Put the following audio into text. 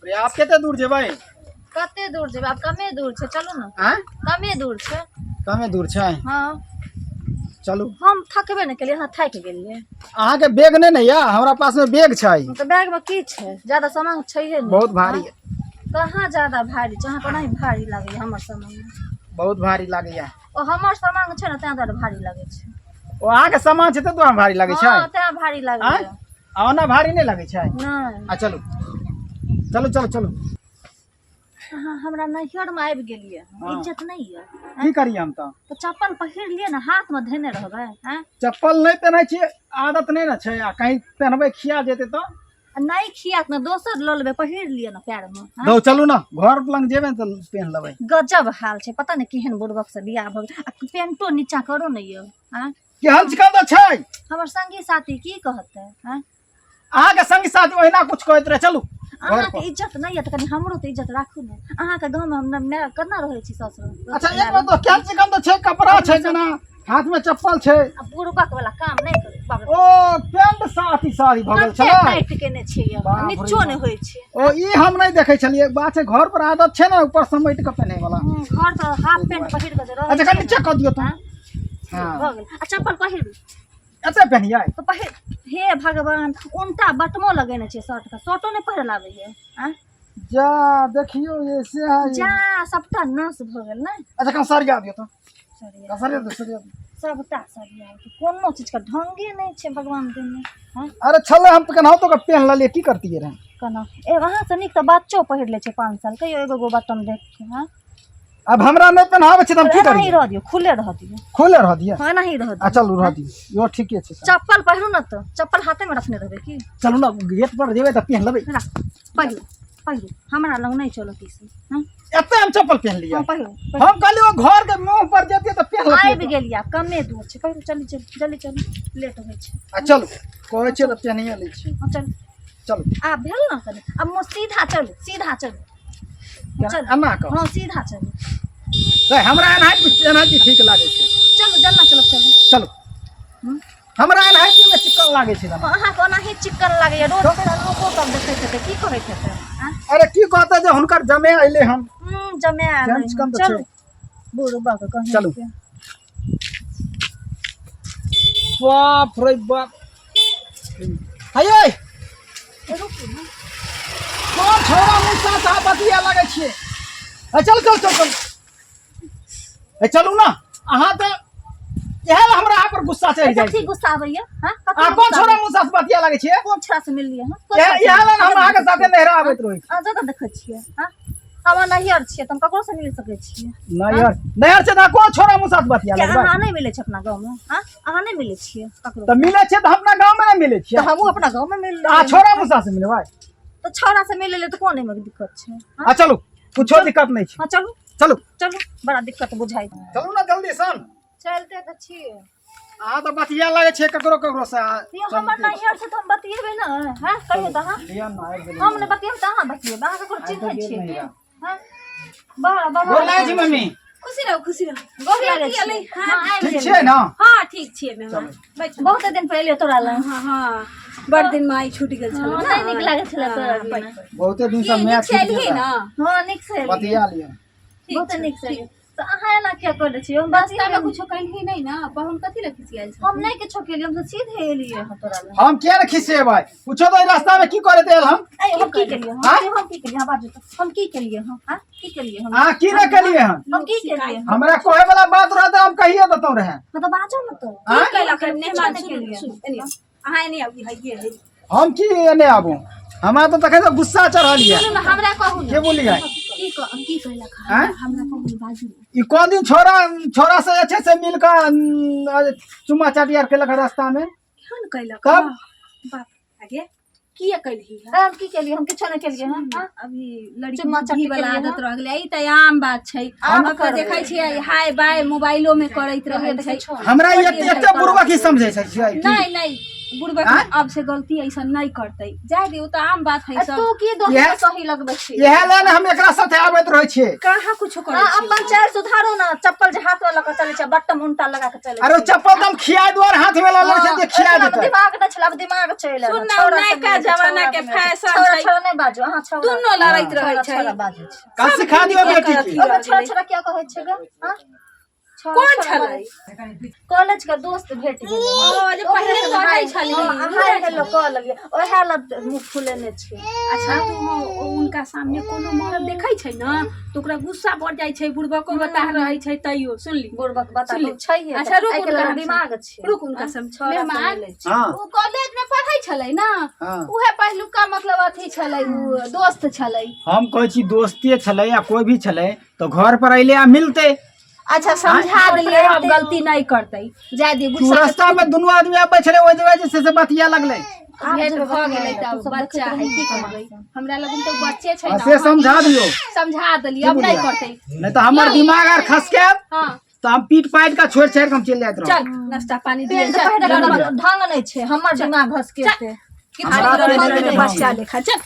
अरे आप कते दूर जेबै? कते दूर जेबै, आब कमे दूर छै, चलू ने। आँय? कमे दूर छै। कमे दूर छै? हँ। चलू। हम थकबे नहि केलियै, अहाँ थाकि गेलियै। अहाँके बैग नहि ने यऽ? हमरा पासमे बैग छै। तऽ बैगमे की छै? ज्यादा सामान छैहे नहि। बहुत भारी। कहाँ ज्यादा भारी छै? अहाँके ओनाही भारी लागैए हमर सामान। बहुत भारी लागैए। ओ हमर सामान छै ने, तेँ दुआरे भारी लगै छै। ओ अहाँके सामान छै, ताहि दुआरे भारी लागै छै? हँ, तेँ भारी लागैए। आँय? आ ओना भारी नहि लागै छै? नहि। आ चलू चलू चलू चलू। अहाँ हमरा नैहरमे आबि गेलियै। हँ। इज्जत नहि यऽ? की करियै हम तऽ? तऽ चप्पल पहिर लिअ ने, हाथमे धेने रहबै, आँय? चप्पल नहि पहिनै छियै, आदत नहि ने छै। आ कहीं पहिनबै, खिया जेतै तऽ? आ नहि खियात ने, दोसर लऽ लेबै, पहिर लिअ ने पैरमे, आँय? दौ चलू ने, घर लग जेबै ने तऽ पहिन लेबै। गजब हाल छै, पता नहि केहन बुड़बक से बियाह भऽ गेल। आ पेंटो नीचा करू ने यौ, आँय? केहन चिकन तऽ छै। हमर संगी साथी की कहतै, आँय? अहाँके संगी साथी ओहिना कुछ कहैत रहै। चलू घर अहाँके पर। इज्जत नहि यऽ तऽ कनि हमरो तऽ इज्जत राखू ने। अहाँके गाँवमे हम ने केना रहै छी ससुर। अच्छा, एक बात, तो केहन चिकन तऽ छै, कपड़ा छै केना, हाथ में चप्पल छै। आ बुड़बक वाला काम नहि करू, बाप रे। ओ पेंट साथी साड़ी भऽ गेल कते छलै। टाइट केने छै यौ। बाप रे नीचो बाप। नहि होइ छै। ओ ई हम नहि देखै छलियै। बात छै, घर पर आदत छै ने ऊपर समेट कऽ पहिनै वाला। घर पर हाफ पेंट पहिर कऽ जे रहै अच्छा छै कनि ने। नीचे कऽ दियौ तऽ। हाँ? हाँ। भऽ गेल। आ चप्पल पहिरू। एते पहिनियै? तऽ पहिर। हे भगवान, उनटा बटमो लगेने छै शर्ट के, शर्टो नहि पहिरल आबैया, आँय? जा देखियौ, ये से है। जा, सबटा नाश भऽ गेल ने। अच्छा, कनि सरिया दियौ तऽ। सरिया? सरिया दियौ, सरिया दियौ। सबटा सरिया के कोनो चीज के ढंगे नहि छै भगवान देने, हँ? अरे छलै, हम केनाहितो कऽ पेन्ह लेलियै, की करतियै रहए? केना ए अहाँसँ नीक तऽ बच्चो पहिर लै छै 5 साल कहियो, एगो गो बटम देख के, हँ? आब हमरा नहि पेन्हाबै छै तऽ हम की एनाही करियै? रह दियौ, खुले रह दियौ। खुले रह दिअ? हँ, एनाही रह आ दियौ। चलू, रह दियौ, इहो ठीके छै। चप्पल पहिरू ने तऽ चप्पल हाथेमे रखने रहबै की? चलू ने, गेट पर जेबै तऽ पेन्ह लेबै। राख, पहिरू पहिरू, हमरा लग नहि चलत ई सब, हँ? एते हम चप्पल पेन्ह लिअ। हँ, पहिरू पहिरू। हम कहलियै ओ घर के मुँह पर जैतियै तऽ पेन्ह आबि लेतियै। गेलियै, आब कमे दूर छै, पहिरू, चलू चलू, जल्दी चलू, लेट होइ छै। आ चलू, कहै छियै तऽ पेन्हिए लै छी। हँ, चलू। चलू। आब भेल ने कनि, आब सीधा चलू, सीधा चलू, चलू। एना कऽ? हँ, सीधा चलू। तऽ हमरा एनाहि एनाहि ठीक लागै छै। चलू, जल्दी चलू, चलू। चलू। हमरा एनाहिते मे चिकन लागै छै। हँ, अहाँके ओनाही चिकन लागैया। रोड पर लोको सब देखैत हेतै, की कहैत हेतै, आँय? अरे की कहते जे हुनकर जमे अयलै हन। जमे आयल केहन हन। चिकन तऽ चलू छै। बूढ़ बाबा कहीं चलू। के। बाप रे बाप, हयै। रुकू ने। कोन छोरा मुसा सा बतिया लगै छियै? ए चल चल चल चल, ए चलू ना। अहाँ तऽ इएह लए हमरा अहाँ पर गुस्सा चढ़ि जाइ कथी छै। गुस्सा आबैया, हाँ? कथी अहाँ कोन गुस्सा छोरा आबैया? मुसा से बतिया लगै छियै? कोन छोरा से मिललियै हँ? कोन इएह छोरा से इएह लए ने हम मिललियै? अहाँके साथे नहिरा आबैत रहै छी। अहाँ ज्यादा देखै छियै, हाँ? हमर नैहर छियै तऽ हम ककरो से मिल सकै छियै। नैहर नैहर छै तऽ अहाँ कोन छोरा मुसा से बतिया किया लगबै? अहाँ नहि मिलै छै अपना गाँवमे, हाँ? अहाँ नहि मिलै छियै ककरो? तऽ मिलै छै तऽ हम अपना गाँवमे नहि मिलै छियै? तऽ हमहूँ अपना गाँवमे मिल तऽ अहाँ छोरा मुसा से मिलबै? तऽ छौड़ा से मिल लेलियै तऽ कोन एहिमे दिक्कत छै, हाँ? आ चलू, कुछो दिक्कत नहि छै। हाँ, चलू। चलू। चलू, बड़ा दिक्कत बुझाइ। चलू ने जल्दी सन। चलते तऽ छियै। अहाँ तऽ बतिया लागै छै ककरो ककरो से। यौ, हमर नैहर छै तऽ हम बतियेबै ने, हैं? कहियौ तऽ अहाँ। लिअ ने, आबि गेलै। हम नहि बतियेबै तऽ अहाँ बतियेबै? अहाँ ककरो चिन्है गेल छियै की? नैहरा। हैं? बड़ा बड़ा गोर लागै छी मम्मी। खुशी रहू, खुशी रहू। गोर लागै ठीक छी। हाँ, हाँ, आबि ठीक गेलियै। छियै ने? हाँ, ठीक छियै मेहमान, बैठू। बहुते दिन पहिले तोरा लग। हाँ हाँ, बड़ दिन में आई छूट गेल छलै। हाँ, ने नहि नीक लागै छलै तोरा हाँ, बिना। बैठ, बैठ। बहुते दिन से की, मैच नीक से छूटि एलियै गेल ने? हाँ, नीक से एलियै। बतिया लिअ। बहुते नीक से एलियै। तऽ अहाँ एना किया करै छियै? हम रास्ता में बतियेबै। कुछो कलही नहीं ना? पहुन कथी लए खिसियाल हम नहि किछो केलियै, हम तऽ सीधे एलियै हँ तोरा लग। हम किया ने खिसेबै? पूछो तो, रास्ता में की करैत आयल हम? ऐ, हम की केलियै? आँय? हम की केलियै? हाँ, बाजू तऽ हम की केलियै? हम, हाँ, की केलियै हम? अहाँ की नहि केलियै हन? हम की केलियै? हमरा कहे वाला बात रहत हम कहिए देतहुँ रहे। हाँ, तऽ बाजू ने तऽ। आँय? कैलक किछो मेहमान? नहि सुनू। केलियै। सुनू, एने आउ। अहाँ एने आउ, ई हइये है। हम की एने आबू? हमरा तऽ तखन से गुस्सा चढ़ल यऽ। सुनू ने, हमरा कहू ने। के बोलियै? की कहलक? आँय? हमरा कहू ने, बाजू ने। ई कोन दिन छोरा छोरा से जे छै से मिल कऽ चुम्मा चाटी आर केलक रास्ता में? केहन कैलक? कब? बाप आगे किया कैलही? हम की केलियै? हम किछो नहि केलियै हँ, हाँ? अभी लड़की चुम्मा बुद्धि चाटी वाला केलियै आदत रह गेलै, ई तऽ आम बात छै। आम आब करबै। देखै छियै, हाय बाय मोबाइलो में करैत रहै छै। हमरा एते एते बुढ़वा की समझै छै छियै की? नहीं नहीं, बुढ़बा आँय? अब से गलती ऐसा नहीं करतै जाय दे उ तऽ आम बात है आ सब तू की दोसर इएह- के सही लगबै छी इएह लए ने हम एकरा साथे आबैत रहै छियै कहाँ कुछो करै हाँ, छै अपन चाल सुधारो ना चप्पल जे हाथ में लऽ के चलै छै बट्टम उल्टा लगा के चलै अरे ओ चप्पल तऽ हम खियाए दुआरे हाथ में लऽ लै छै जे खिया ओहिमे देतै दिमाग नहि छल आब दिमाग चलि एल सुन ना, नयका जमाना के फैशन छोड़ा छै। छोड़ा नहि बाजू अहाँ छोड़ा दुनू लड़ैत रहै छै। छोड़ा बाजू छै का सिखा दियौ बेटी के ओहिमे छोड़ा छोड़ा क्या कहै छै गे हाँ? छोड़ा- कोन छोड़ा छलै? बाजू। कॉलेज के दोस्त भेट गेलै ओ, जे पहिले पढ़ै छलै। हाँ, हाय हेलो कऽ लेलियै ओएह लए मुँह फुलेने छै अच्छा तू उनका सामने कोनो मरद देखै छै ने तऽ ओकरा गुस्सा बढ़ जाइ छै बुढ़बको बताह रहै छै तैयो सुनली बुड़बक बता सुनली। तू छैहे अच्छा रुक आइ उनका काल्हि हम दिमाग छै रुक उनका सम छोड़ा मेहमान सब मिलै छै। हाँ ओ कॉलेज में पढ़ै छलै ने हाँ। उहे पहिलुका मतलब अथी छलै उ दोस्त छलै हम कहै छी दोस्ते छलै या कोई भी छलै तऽ घर पर अइले आ मिलतै अच्छा समझा देलियै अब गलती नहीं करतै जाय दी तू गुस्सा रास्ता में दुनू आदमी आबै छलै ओहि जगह जे छै से बतिया लगलै भेंट भऽ गेलै तऽ बच्चा है की करबै हमरा लगन तऽ बच्चे छै आ ने से समझा दियौ समझा देलियै अब नहीं करतै नहीं तऽ हमर दिमाग आर खसके हाँ तऽ हम पीट पाटि कऽ छोड़ि छाड़ि कऽ हम चलि जाइत रहब चल नाश्ता पानी दिए पेंट पहिरे के ढंग नहि छै हमर दिमाग घसकेतै बच्चा लेखा चल।